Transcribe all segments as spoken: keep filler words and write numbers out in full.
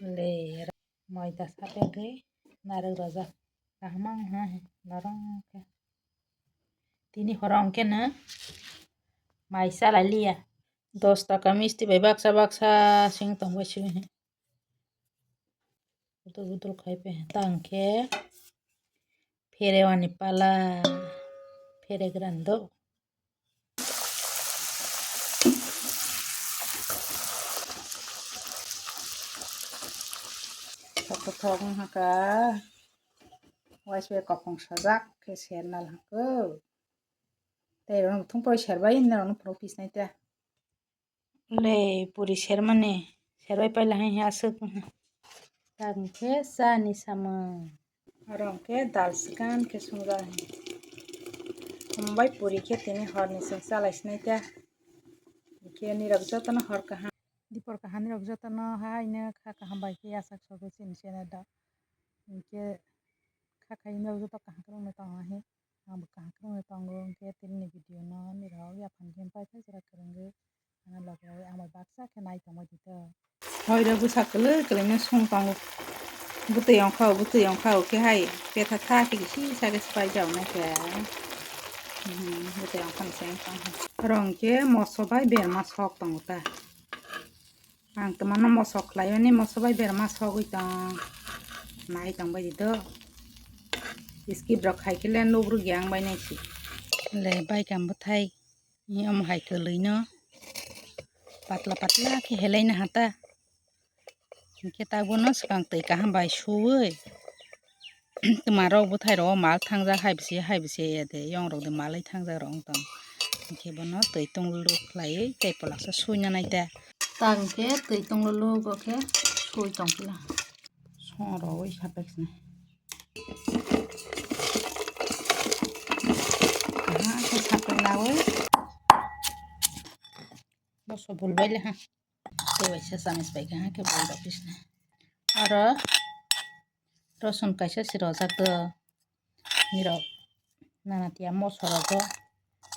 Le, moida sapegwi narwk rojak. Kaham wngha norok khe. Tini horo hwnkhe no mai chalai liya. Dos taka misti bai baksa baksa sing tongbai sibini. Budul budul khai pai tang khe pherewani pala, pheregrani do. Thok thok wngkha, waisai kopong sajak khe sernal hwnkhe. Tei rok thung pore serbai norok phuru pisnai ta. Le puri sermani serbai paila hai aswk. Tang khe chani samung. Aro hwnkhe dal swkang khe swngjak. Hambai puri khe tini horni chwng chalai sinai ta. Hwnkhe nirok jotono hor kaham. Dipor kaham nirok jotono haino kha kaham bai khe yachak sogwi chini channel rok. Hwnkhe kha khai nirok joto kaham kwrwngno tongo hai. Ang bo kaham kwrwngno tongo, hwnkhe tini ni video no nirok yaphang jempai thai jora kwrwngwi ano logi rogwi ang bai baksa khe nai tongbai di to. Hoi rw bwsa kwlwi kwlwi no song tongo. Bwtwi ongkha o, bwtwi ongkha o khe hai petha tha khe kisa khe swpai jak nai khe. Hmm, bwtwi ongkha ni se wng tong kha. Oro hwnkhe moso bai berma sok tongo ta. Ang twmano moso khlaimani, moso bai berma sogwi tong. Nai tong bai di do. Skip rok khai khe le nugruk ya wng bai nai si. Le bai kam bwthai. Ni omo hai kwlwi no. Patla patla khe helai na hata. Hwnkhe ta bono swkang twi kaham bai suwi. Twma rok bwthai rok o mal thangjak hai bisi hai bisi ya de yong rok de malwi thangjak rok wng tong. Hwnkhe bono twi tong lulu khlaiwi tei polaksa suina nai ta. Ta hwnkhe twi tong lulu bo khe sui tong phila. Song rogwi sapek sinai. Aha khe sapek nawi. Moso bul bai le ha. Tei waisa chamis bai khe ha khe bul rok pisna. Oro rosun kaisa si rojak do. Nirok nana tiya moso rogo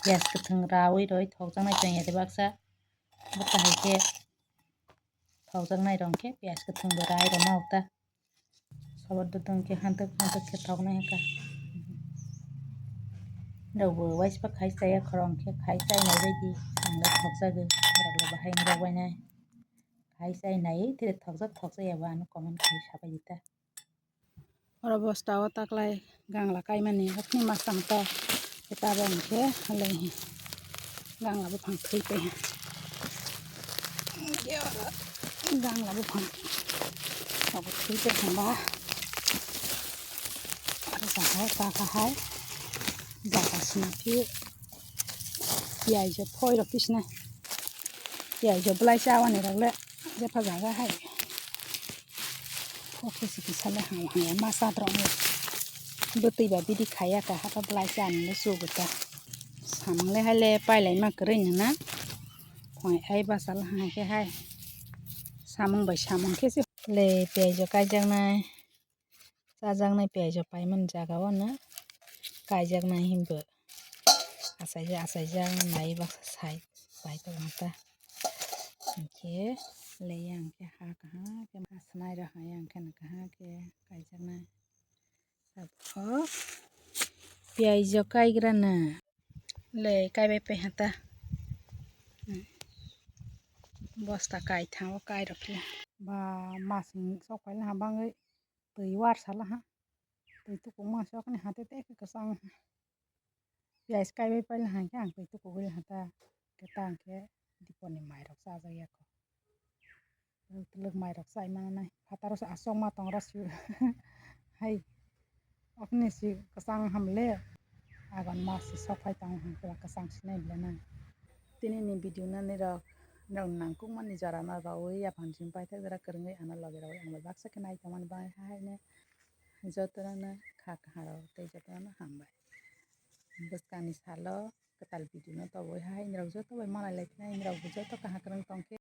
piyaj kwthwng rawi roi thokjaknai tong ya de baksa. Bwkha hai khe thokjaknai rong khe piyaj kwthwng bo rai rwma uta. Sobo dudung khe hantok hantok khe thoknai hwnkha. Nirok bo waisba khai chaya khorang khe khai chainai bai di. Ang le thokjagwi norok le bahai wng rok bai nai. Khai chainai tei thokjak thokjak ya bo ano comment khai sabai di ta. Oro bosta o taklai gangla kaimani hapni masa hwnkhe tabok hwnkhe halai gangla buphang thwi twi gangla buphang abo thwi twi thangba aro jaga o taka hai jaga sina khe piyaj o phoi rok tisna piyaj o belai cha wani rok le jepha jaga hai. Kokhe si kisa le hang hang ya masa drok ni. Bwtwi ba bidi khaya ka hata belai cha ni le chugo ta. Samung le hai le pailai ma kwrwi nana. Phai ai basa le hang khe hai. Samung bai samung khe se. Le piyaj o kaijaknai. Chajaknai piyaj o paimani jaga o no kaijaknai hinbo. Achaijak achaijak nai baksa sai pai tong ta. Hwnkhe le yang khe ha kaha khe ma swnai rw ha yang khe no kaha khe kaijaknai. Tabuk piyaj o kaigra na le kaibai pai ha ta. Bosta kaitham o kai rw khe ba masing sok pai laha bangwi. Twi war sala ha. Twi tukuk ma sok ni hate te khe kwchang. Piyaj kaibai paila hwnkhe ang twi tukugwi hata khe ta hwnkhe dipor ni mai rok chajak ya kho. Twlwk twlwk mai rok chai mana nai. Phataro se aswk ma tong rw si. Hai. Okni si kwchang ham le. Agon mas si sok phai tong hwnkhe kwchang sinai bwle nang. Tini ni video no nirok, nirok nangkukmani jora no rwui yaphang jim paithak jora kwrwngwi ano logi rwui ang bai baksa khe nai tongmani bagwi haino jotono no kha kaha rok tei jotono no hambai. Bwskangni salo kwtal video no tobwi hai nirok joto bai malai lai phinai nirok bo joto kaham kwrwng tongkhe.